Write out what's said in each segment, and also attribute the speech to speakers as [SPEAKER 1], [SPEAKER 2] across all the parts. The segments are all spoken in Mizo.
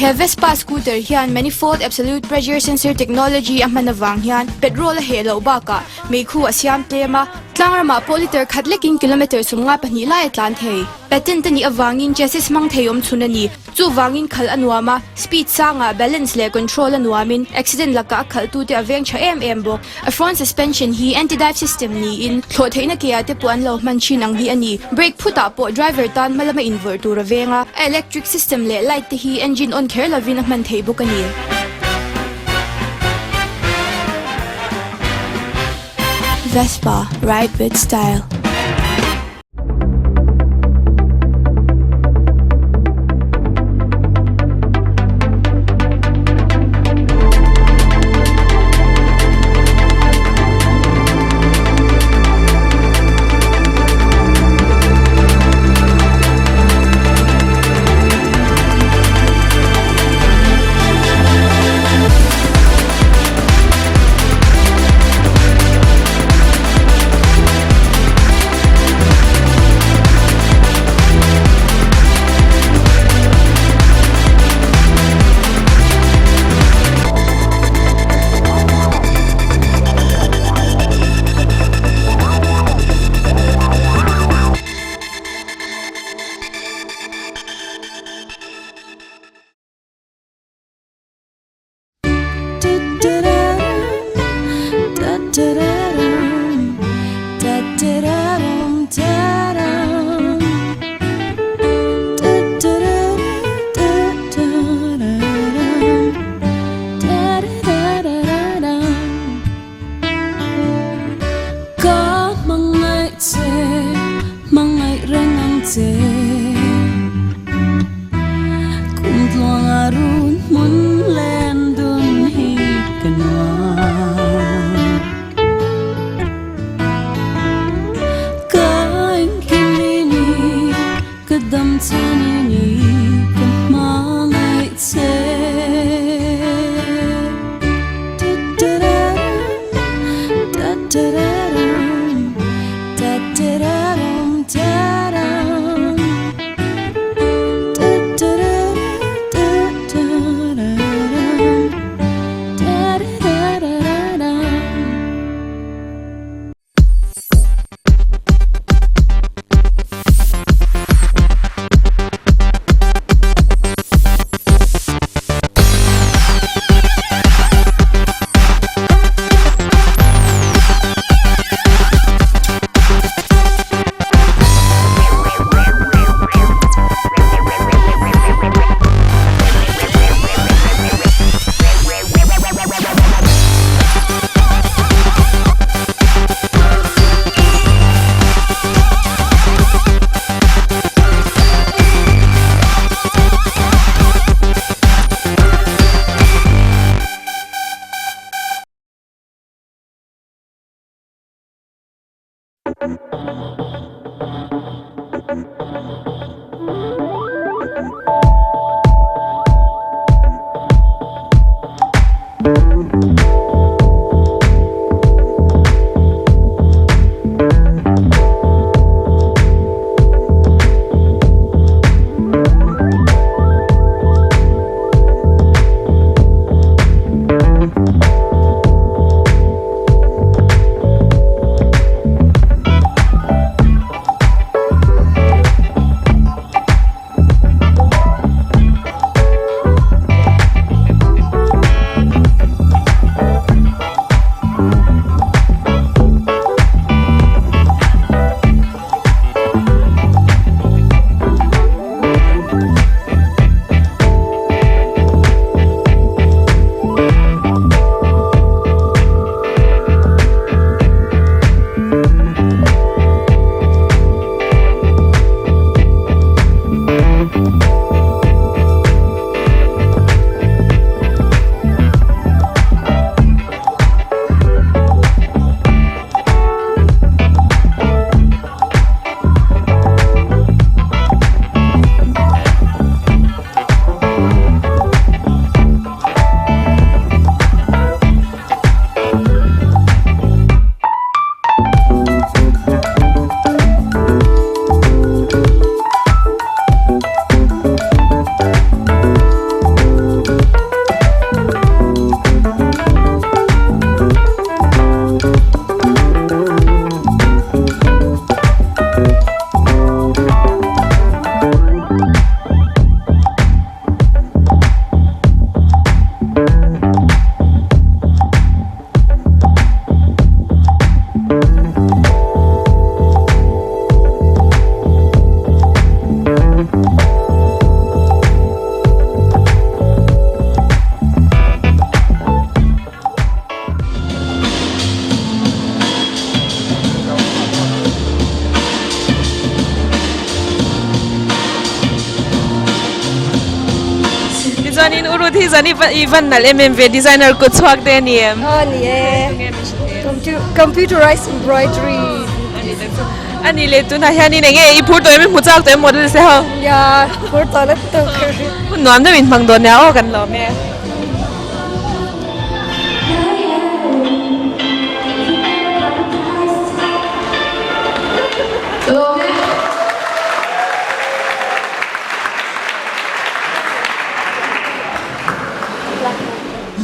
[SPEAKER 1] He Vespa scooter hian manifold absolute pressure sensor technology a hman avang hian petrol a heh loh bakah meikhu a siam tlem a, tlang ramah pawh liter khat lekin kilometre 52 lai a tlan thei. Patent a nih avangin chassis hmang thei awm chhun a ni. Chuvangin khalh a nuam a, speed sangah balance leh control a nuamin accident lakah a khalhtute a veng tha em em bawk. A front suspension hi anti-dive system niin thlawh theihna ke ah te pawh an lo hman thin ang hi a ni. Brake phutah pawh driver tan hma lama invawrh tur a veng a, a electric system leh light te hi engine on kher lovin a hman theih bawk a ni. Vespa, ride with style.
[SPEAKER 2] Chuanin u Ruth hi zan i van nalh em em ve designer kut chhuak te a ni em?
[SPEAKER 3] Aw ni e. Computerized embroidery.
[SPEAKER 2] A ni le tunah hianin eng nge i phur tawh em i hmu chak tawh em model se ho?
[SPEAKER 3] Nia phur tawh lutuk.
[SPEAKER 2] Hun nuam deuh in hmang dawn nia aw kan lawm e.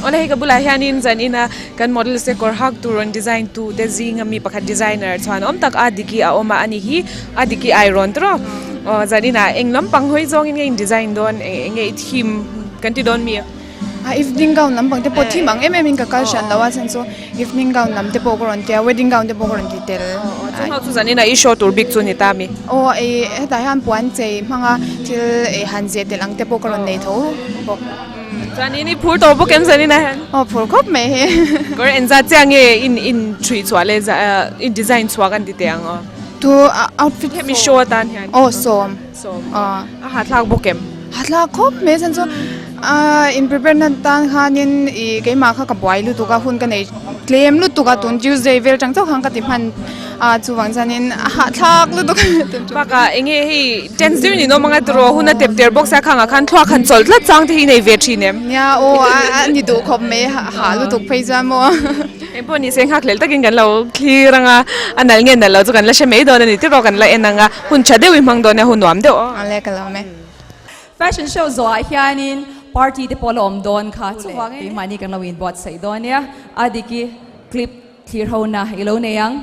[SPEAKER 2] Awle hei ka bulah hianin zan ina kan model se kawr hak tur rawn design tu te zinga mi pakhat designer chuan awm tak a diki a awm a ani hi a diki ai rawn tawrh aw aw zan inah eng lampang hawi zawngin nge in design dawn eng nge i theme kan ti dawn mi.
[SPEAKER 4] A evening gown lampang te pawh thim ang em em in ka kal hran lo a chhan chu evening gown lam te pawh ka rawn ti a wedding gown te pawh ka rawn ti tel.
[SPEAKER 2] Chu ho chu zanin a i show tur bik chu ni ta mi.
[SPEAKER 4] Aw ei hetah hian puan chei hmanga thil ei han zeh tel ang te pawh ka rawn nei tho bawk.
[SPEAKER 2] Chuanin i phur tawh bawk em zanin ah hian?
[SPEAKER 4] Aw phur khawp mai hi.
[SPEAKER 2] Kawr engzat chiah nge in in thui chhuah leh in design chhuah kan ti teh ang aw?
[SPEAKER 4] Tu outfit
[SPEAKER 2] hemi show atan hian.
[SPEAKER 4] Aw sawm.
[SPEAKER 2] Sawm. A hahthlak bawk em?
[SPEAKER 4] Hahthlak khawp mai chuan chu in prepare na tan khanin ih keimah kha ka buai lutuk a hun ka nei tlem lutuk a tun Tuesday vel tang chauh khan ka ti hman a chuvang chuanin a hahthlak lutuk a.
[SPEAKER 2] Bakah eng nge hei tense deuh in awm anga tiraw hun a tep ter bawk sia khangah khan thluak han chawlh tlat chang te hi nei ve thin em?
[SPEAKER 4] Nia aw a ni duh khawp mai hah lutuk phei chuan maw.
[SPEAKER 2] Eng pawh ni se nghakhlel takin kan lo thlir anga a nalh nge nalh lo chu kan la hre mai dawn a ni tiraw kan la en anga. Hun tha deuh i hmang dawn e, hun nuam deuh aw.
[SPEAKER 4] Awle ka lawm e.
[SPEAKER 5] Fashion show zawhah hianin party te pawh la awm dawn kha chuvangin keimahni kan lo inbuatsaih dawn nia. A diki clip thlir ho na i lo nei ang.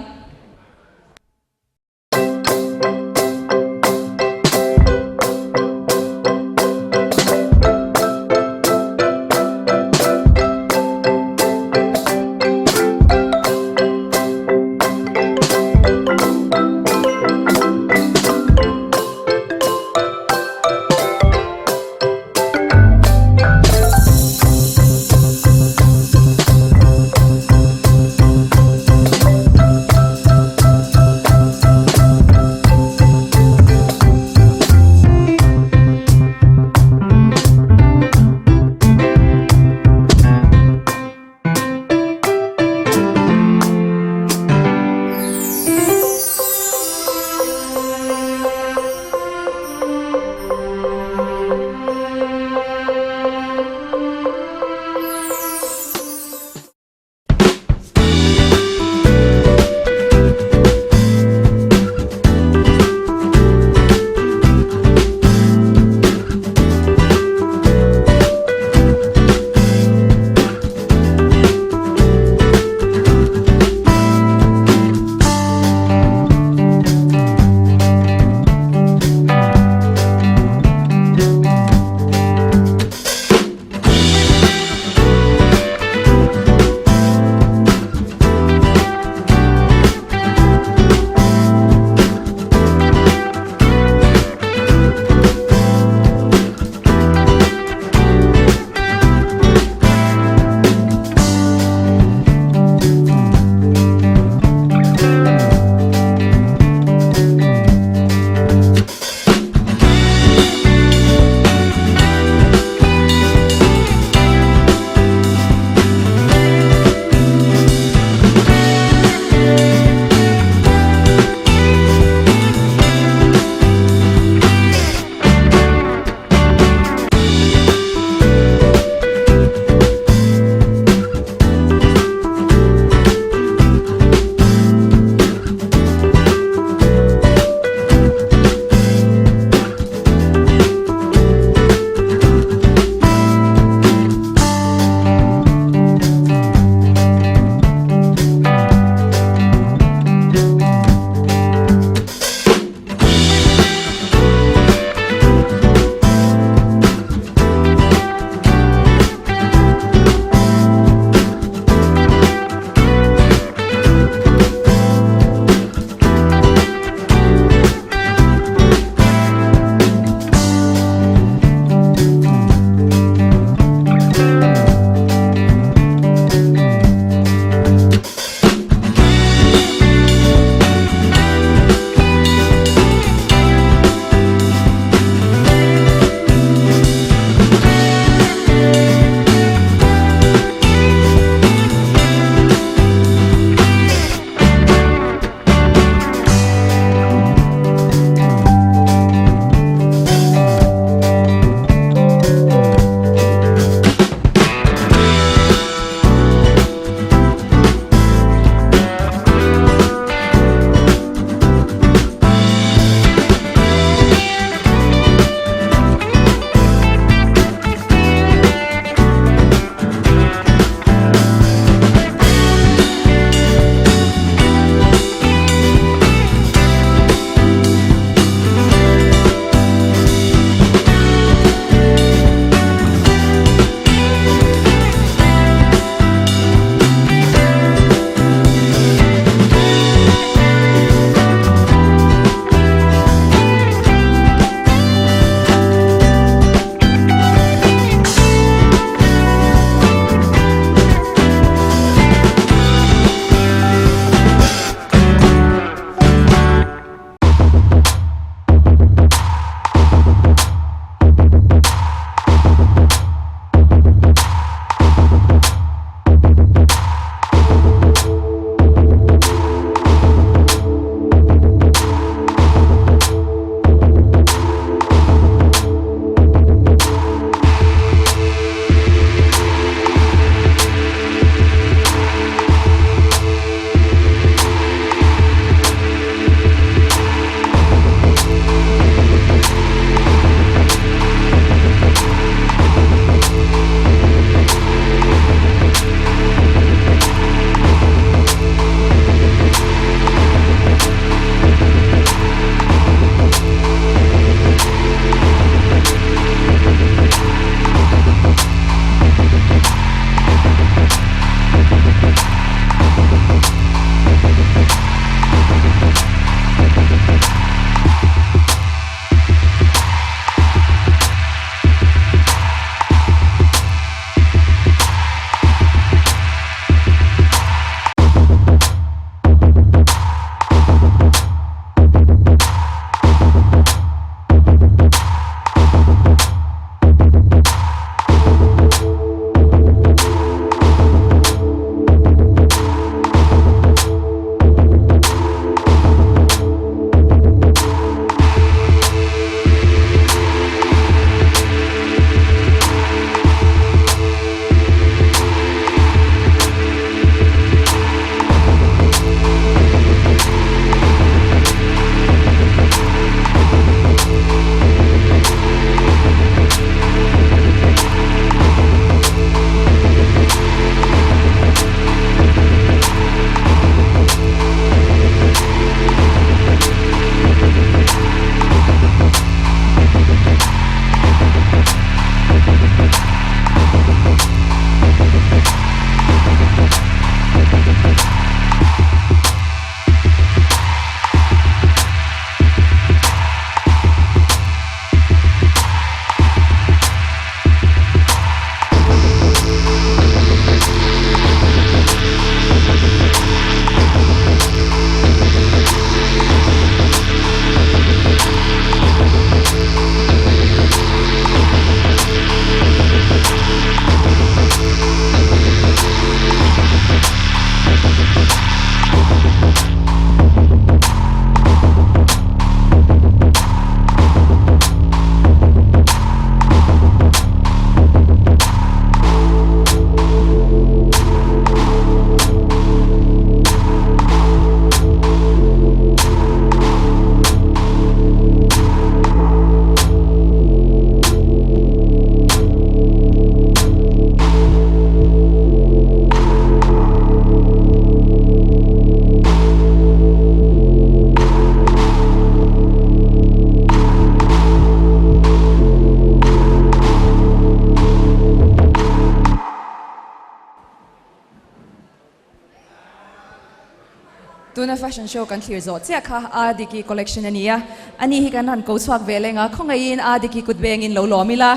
[SPEAKER 5] Tuna fashion show kan thlir zawh chiah kha Adiki collection a ni a, ani hi kan han ko chhuak ve leng a, khawngaihin Adiki kut bengin lo lawm ila.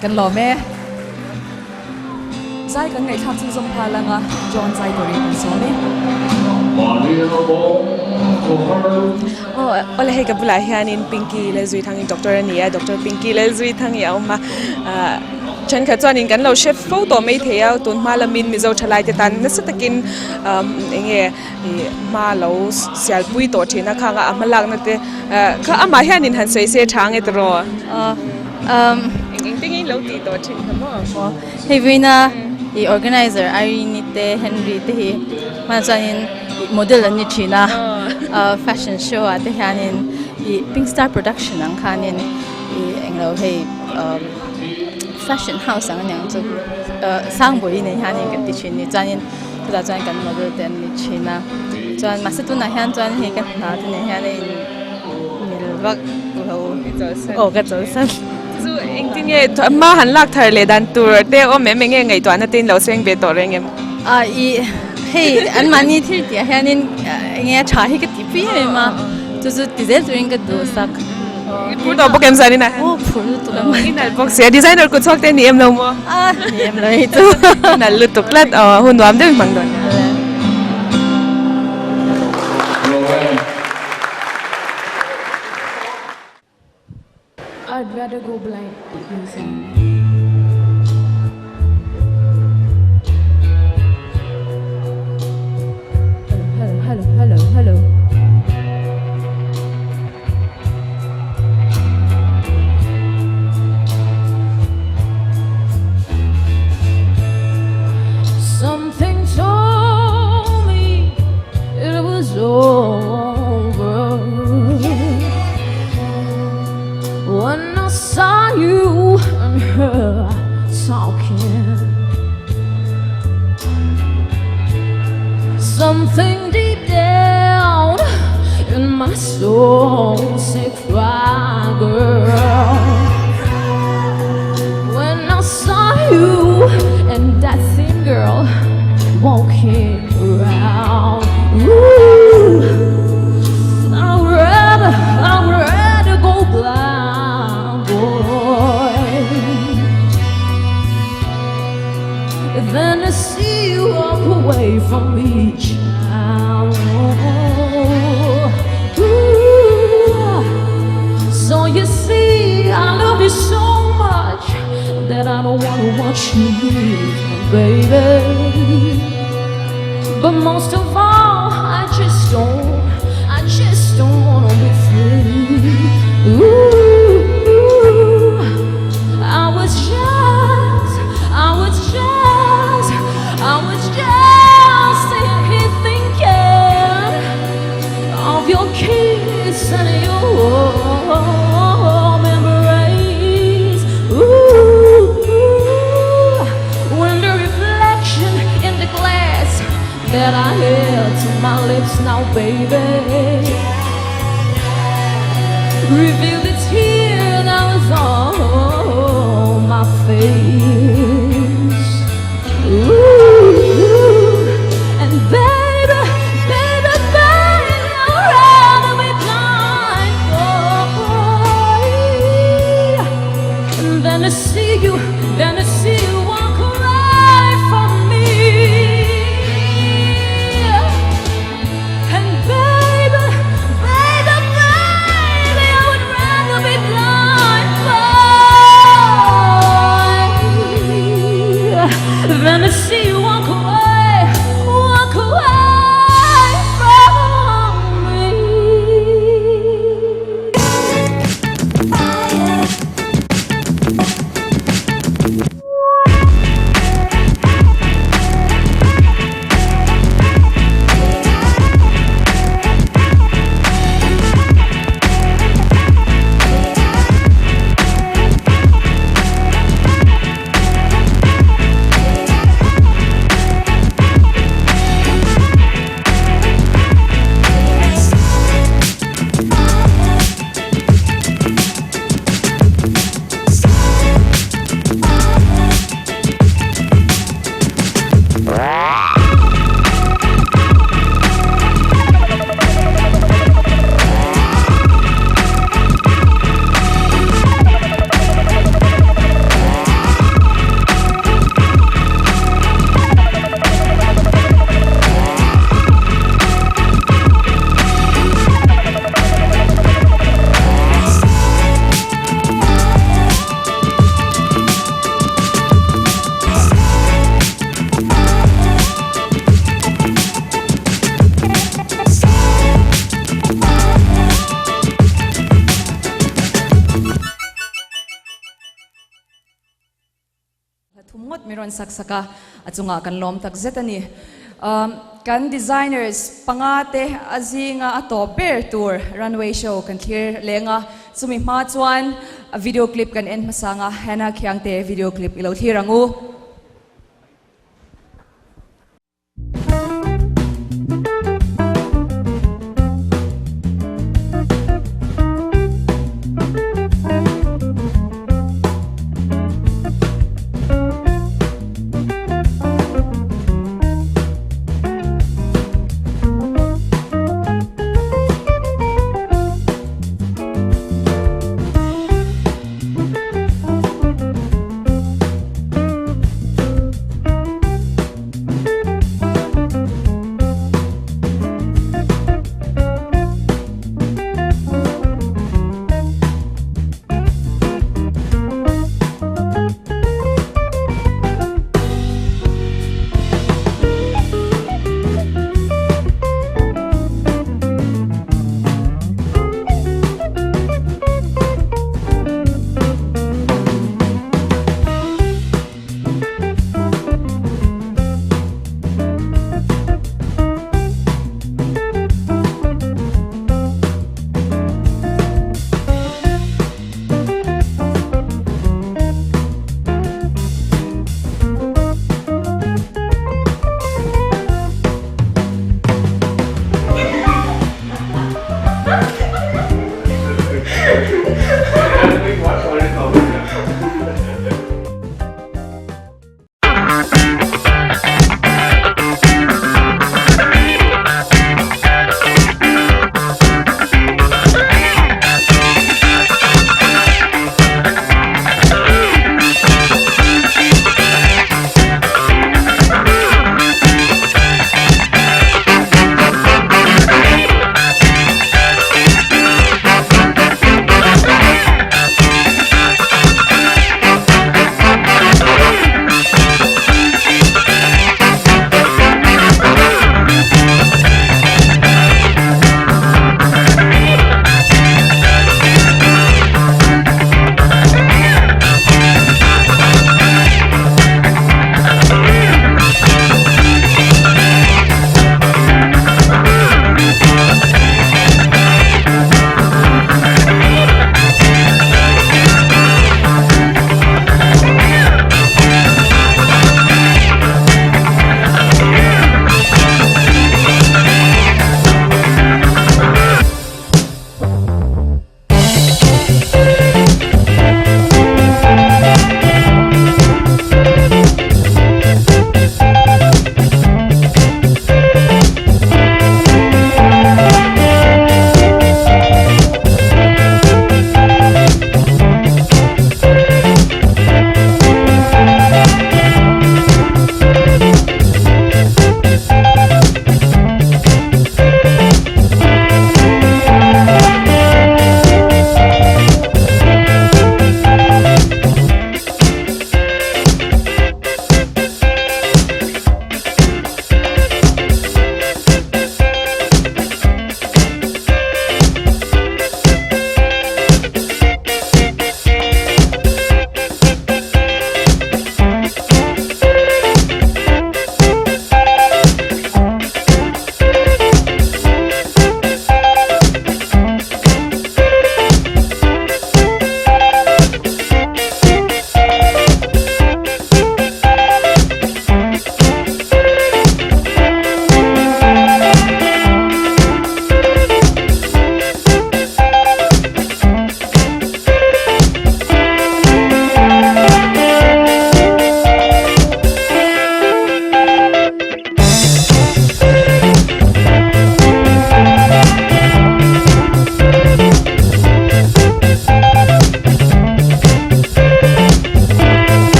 [SPEAKER 5] Kan lawm e. Zai kan ngaihthlak chu zawm nghal ang a, John zai turin kan sawm e.
[SPEAKER 2] Aw awle hei ka bulah hianin Pinky Lalzuithangin doctor a ni a, Doctor Pinky Lalzuithangi a awm a, ah thenkhat chuanin kan lo hre fo tawh mai thei a, tun hma lamin Mizo thalaite tan nasa takin eng nge Ih hma lo sialpui tawh thin a khang a a hma lakna te kha amah hianin han sawi se tha ang e tiraw? Eng eng te nge in lo tih tawh thin kha maw?
[SPEAKER 6] Hei vawiina ih organizer Irene te Henry te hi hmanah chuanin ih model an ni thin a fashion show ah te hianin ih pink star production ang khanin ih englo hei fashion house ang aniang chu Sangbawi nei hianin kan ti thin ni chuanin. Chutah chuan kan model te an ni thin a, chuan mahse tunah hian chuan hei ka hna te nen hian a in mil vak lo aw ka chawlhsan.
[SPEAKER 2] Chu engtin nge hma han lak thar leh dan tur te awm em enge ngaihtuahna te in lo seng ve tawh reng em?
[SPEAKER 6] A i hei an mahni thil tih ah hianin enge a tha hi ka ti pui em em a, chu chu ti zel turin ka duhsak.
[SPEAKER 2] I phur tawh bawk em zanin ah hian?
[SPEAKER 6] Aw phur lutuk a
[SPEAKER 2] I nalh bawk sia, designer kut chhuak te a ni em lo maw?
[SPEAKER 6] A ni em lo hei chu.
[SPEAKER 2] I nalh lutuk tlat aw, hun nuam deuh i hmang dawn nia.
[SPEAKER 7] I'd rather go blind tih hming sa. Hello, hello, hello, hello. Something told me it was over When I saw you and her talking Something deep down in my soul said cry girl When I saw you and that same girl walking around Ooh, I'd rather, I'd rather go blind boy Than to see you walk away from me child Ooh, So you see I love you so much That I don't wanna watch you leave, baby But most of all, I just don't I just don't wanna be free Ooh, I was just, I was just, I was just sitting here thinking Of your kiss and your warm embrace Ooh, when the reflection in the glass That I held to my lips now, baby Reveal the tear that was on my face Ooh, and baby, baby, baby I'd rather be blind, boy Than to see you, than to see you walk away from me And baby, baby, baby I would rather be blind, boy Than to see you walk away, walk away from me.
[SPEAKER 5] ngawt min rawn sak sak a, a chungah kan lawm tak zet a ni. Kan designers panga te a zinga a tawp ber tur runway show kan thlir leng a, chumi hma chuan video clip kan en hmasa ang a, Hannah Khiangte video clip i lo thlir ang u.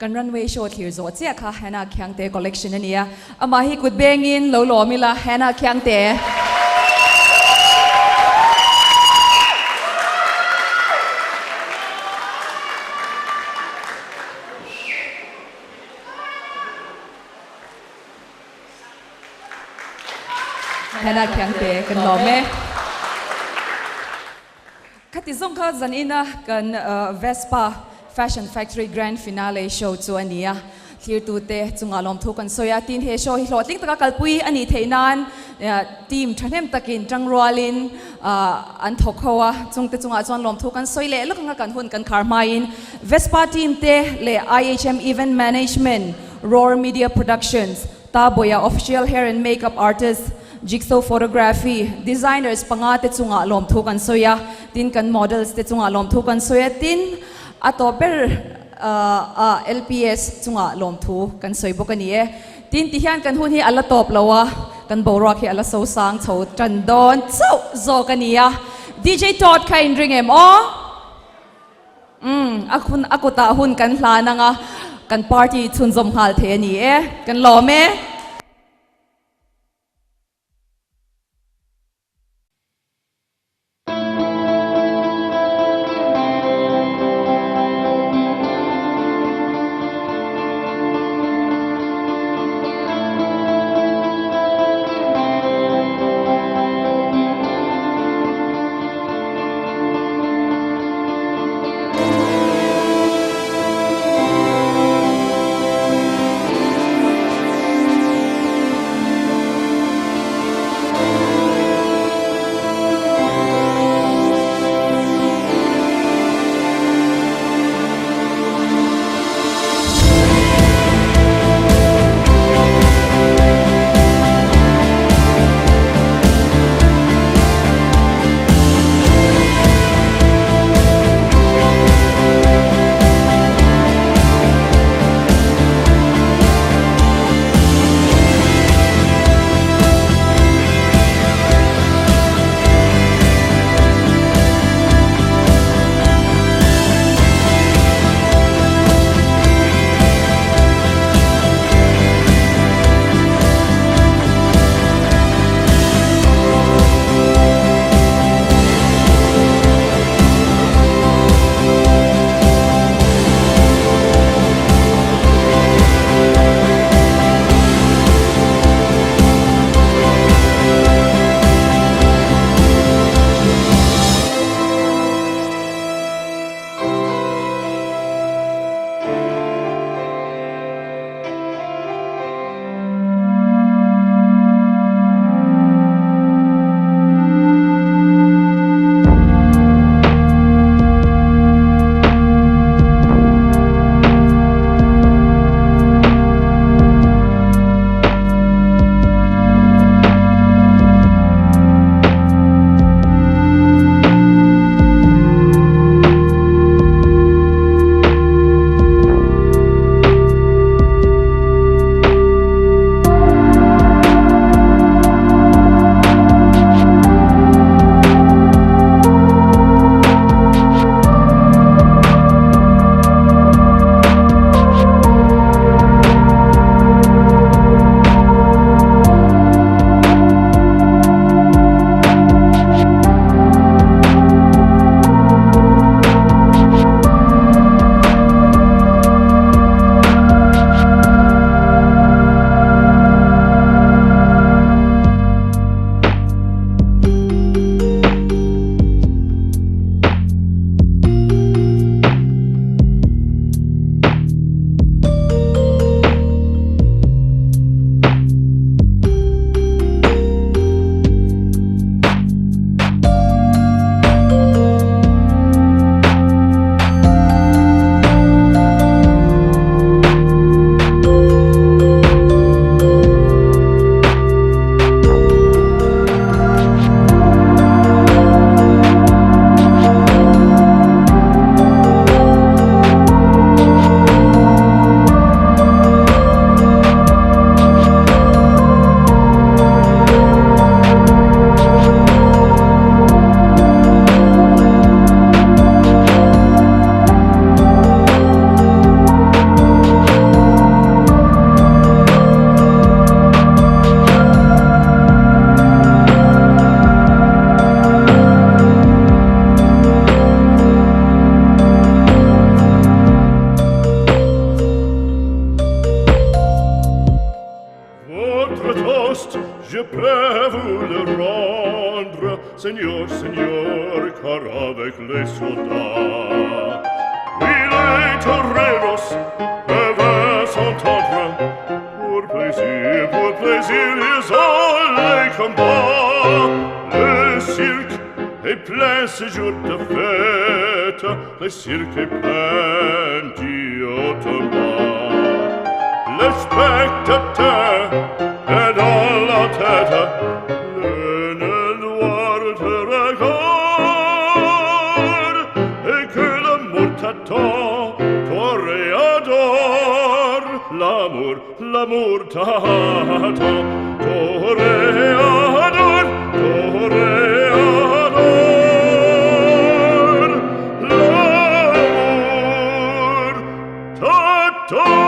[SPEAKER 5] Kan runway show thlir zawh chiah kha Hannah Khiangte collection a nia. Amah hi kut bengin lo lawm ila Hannah Khiangte. Hannah Khiangte kan lawm e. Khati zawng kha zanina kan Vespa Fashion Factory Grand Finale show chu a ni a, thlirtute chungah lawmthu kan sawi a, tin he show hi hlawhtling taka kalpui a nih theih nan team thahnem takin tangrualin an thawk ho a, chungte chungah chuan lawmthu kan sawi leh lawk anga kan hun kan khar hmain Vespa team te leh IHM Event Management, Roar Media Productions, Taboya Official Hair and Makeup Artist, Jigsaw Photography, Designers panga te chungah lawmthu kan sawi a, tin kan models te chungah lawmthu kan sawi a, tin a tawp ber ah LPS chungah lawmthu kan sawi bawk a ni e. Tin tihian kan hun hi a la tawp lo a, kan boruak hi a la so sang chho tan dawn chauh zawk a ni a. DJ Todd kha in ring em aw? Umm, a hun a kutah hun kan hlan anga kan party chhunzawm nghal thei a ni e, kan lawm e.
[SPEAKER 8] soldats. Oui, les toreros peuvent s'entendre pour plaisir, pour plaisir, ils ont les combats. Le cirque est plein ce jour de fête, le cirque est plein d'automates. Le spectateur est dans la tête, le nez noir te regarde, et que l'amour t'attend, toréador. L'amour, l'amour t'attend, toréador, toréador. L'amour t'attend.